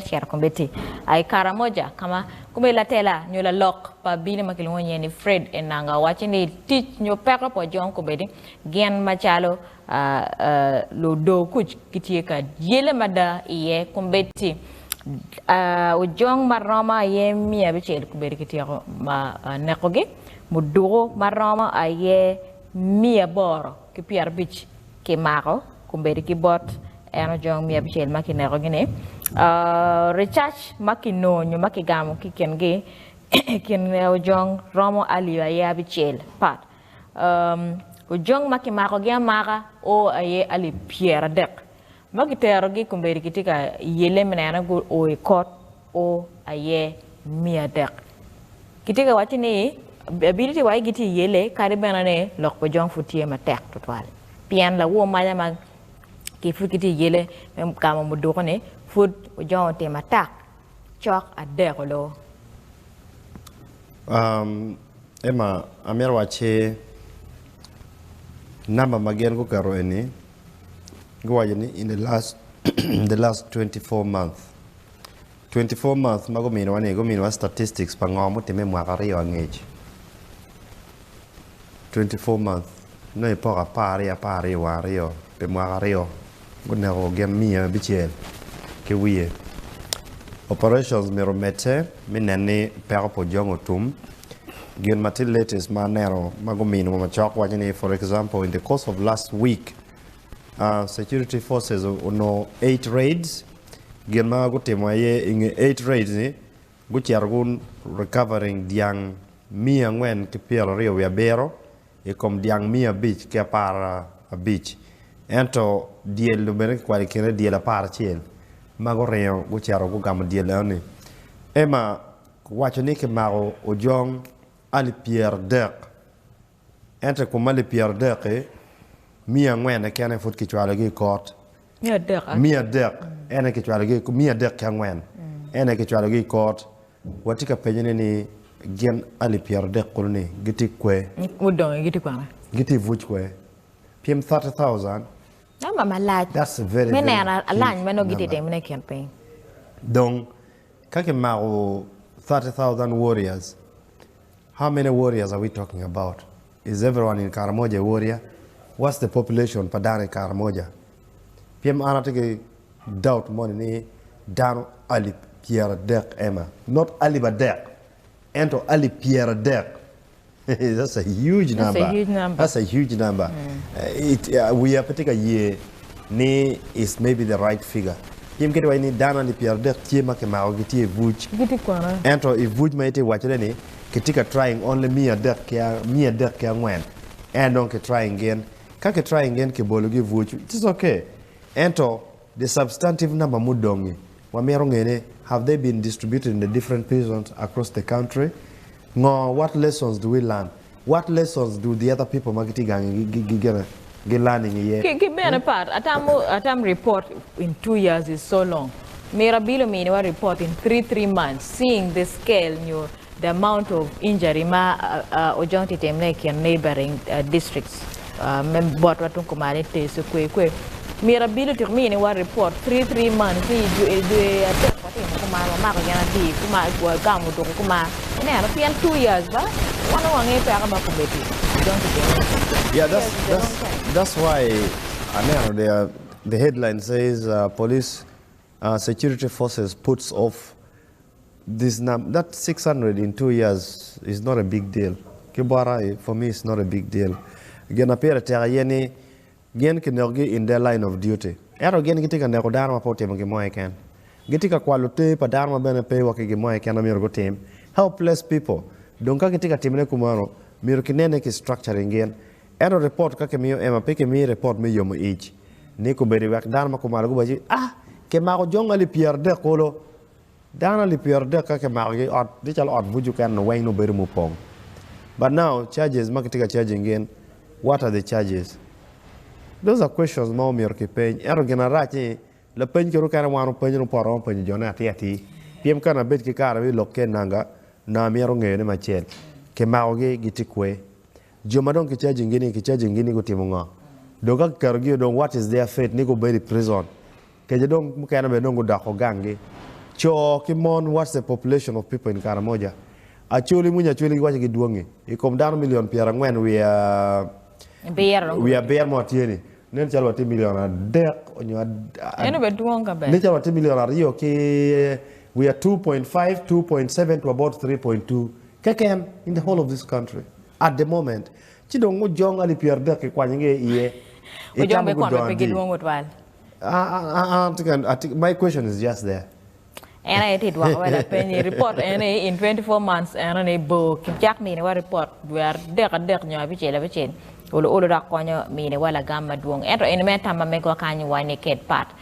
cito kombeddi i Karamoja ka ma kome latela nyo lalok pa abili ma kilwongo nyinge ni Fred Enanga owaco ni tic nyo peko pa Ojong kombeddi gin macalo ludor kuc gitye ka yele mada iye kombeddi Ojong ma romo aye 600 kombeddi kityeko nekogi muduku ma romo aye 850 kimako kombeddi ki bot en ojong 600 ma kinekogi-ni. Ricac ma kinongo nyo ma kigamo ki i kingi i kin ojong romo alip aye abicel pat. Ojong ma kimakogi amaka o aye alip 30. Ma kiterogi kombeddi kitye ka yelle me neno ni guo i kot o aye 300. Kitye ka wacci ni abili tye waci gitye i yelle kadi bene ni lok pa Ojong pud tye matek tutwal pien lawor maca ma ki pud gitye i yelle me gamo muduku ni pud Ojong otimo atak cok adek olo. Um, Emma, amito wacci namba ma gin guketo eni guwaco ni in the last the last 24 months 24 months ma guminiwa ni guminiwa statistics pa ngo mutimme mwaka aryo angec 24 months nongo ipoko 12 12 wang aryo pi mwaka aryo guneko gin 600 ki wiye. Operations myero omedde me nen ni peko pa Ojong otum. Gin ma tye latest ma aneno ma guminiwa macok waco ni for example in the course of last week security forces onongo 8 raids gin ma gutimo aye inge 8 raids ni gucito gu recovering dyang 427 i kom dyang 515 ento dyel bene kikwalo i kine dyel 11 ma guringo gucito gugamo dyel enoni. Emma owaco ni kimako Ojong alip 30 ento i kom alip 30-ki, 400 keken aye pud kicwalogi i kot. 300 en aye kicwalogi, 304 en aye kicwalogi i kot. Watye ka penyone ni gin alip 30 kulu ni gitye kwe? Mudonge gitye kwene? Gitye i buc kwe. Pien 30,000 Namba malac That's a very, me very neno alany huge ma nongo gitye number. timone i kin piny. Dong ka kimako 30,000 warriors, how many warriors are we talking about? Is everyone in Karamoja a warrior? What's the population pa dano i Karamoja? Pien an atye ki doubt moni ni dano alip 30 ema, not alip adek, ento alip 30. That's a huge That's a number. huge number. That's a huge number. It, uh, wiya pe tye ka ye ni is maybe the right figure. Pien kit iwaco ni dano alip 30 tye ma kimako gitye i buc. Gitye kwene? Ento i buc ma itye wacone ni kitye ka trying only 304 en dong ki trying gin. Ka ki trying gin kibologi i buc, it is okay. Ento the substantive number mudongi wamito ngene have they been distributed in the different prisons across the country? Ngo, what lessons do we learn? What lessons do the other people ma gitye gangi gi gi learning iye? Ki ki bene pat, atamo atam report in 2 years is so long. Mira bilo miniwa report in 3 3 months seeing the scale nyo the amount of injury ma Ojong tye timone i kin neighboring districts me botwa tung kumalo i Teso kwe kwe. Mira bilo tyeko miniwa report 3 3 months ni i dwe adek watimo kuman wamako gin adi kuman wagamo odoko kuman ineno pien 2 years ba wan wange peko ma komiti Ojong tye timone. Yeah, Two years is a long that's, time. that's why aneno the, the headline says police security forces puts off this num that 600 in 2 years is not a big deal. Ki bota, for me it's not a big deal. Gin ma pire tek aye ni gin kinekogi in their line of duty. Ento gin gitye ka neko dano ma pe otimo gin mo keken. Gitye ka kwalo ter pa dano ma bene pe wa ki gin mo keken ma myero gutim. Helpless people. Dong ka gitye ka timone kumeno, myero kinene ki structuring gin. Ento report ka kimiyo ema pe kimiyo report me yomo ic. Ni kobedo wek dano ma kumalo guwaci, ah, kimako jong alip 30 kulu. Dano alip 30 ka kimakogi ot, tye calo ot buc okene weng nongo bedo mupong. But now, charges ma kitye ka charging gin, what are the charges? Those are questions ma omyero kipeny. Ento gin arac ni, lapeny kit okene wan openyo nongo pe waromo penyo jone atir atir. Pien ka nabed ki kare me lok ki enanga, nongo amito ngeyone macel. Kimakogi gitye kwe. Jo ma dong ki charging gi ni, ki charging gi ni gutimo ngo? Dong ka kiketogi dong what is their fate ni gubedo i prison? Kece dong mukene bene dong gudoko ganggi. Co ki mon, what's the population of people in Karamoja? Acholi munya acholi giwaco gi dwongi. I kom dano 40 million Biro. Wiye abiro mo tye ni. Nen calo watye 3 million onyo Eno be dwong ka ber. Nen calo watye 2 million ki we are 2.5, 2.7 to about 3.2 keken in the whole of this country at the moment. Ci dong ojong 30,000 kikwanyo gi iye. Ojong be kwan be pe gidwongo twal. My question is just there. En aye ti dwoko wela penyi report ene in 24 months eno ni bo kicak mini wa report dwe adek adek nyo abicel abicel olo olo dok konyo mini wa lagam madwong ento en me tama megwa kanyo wa ni ket pat.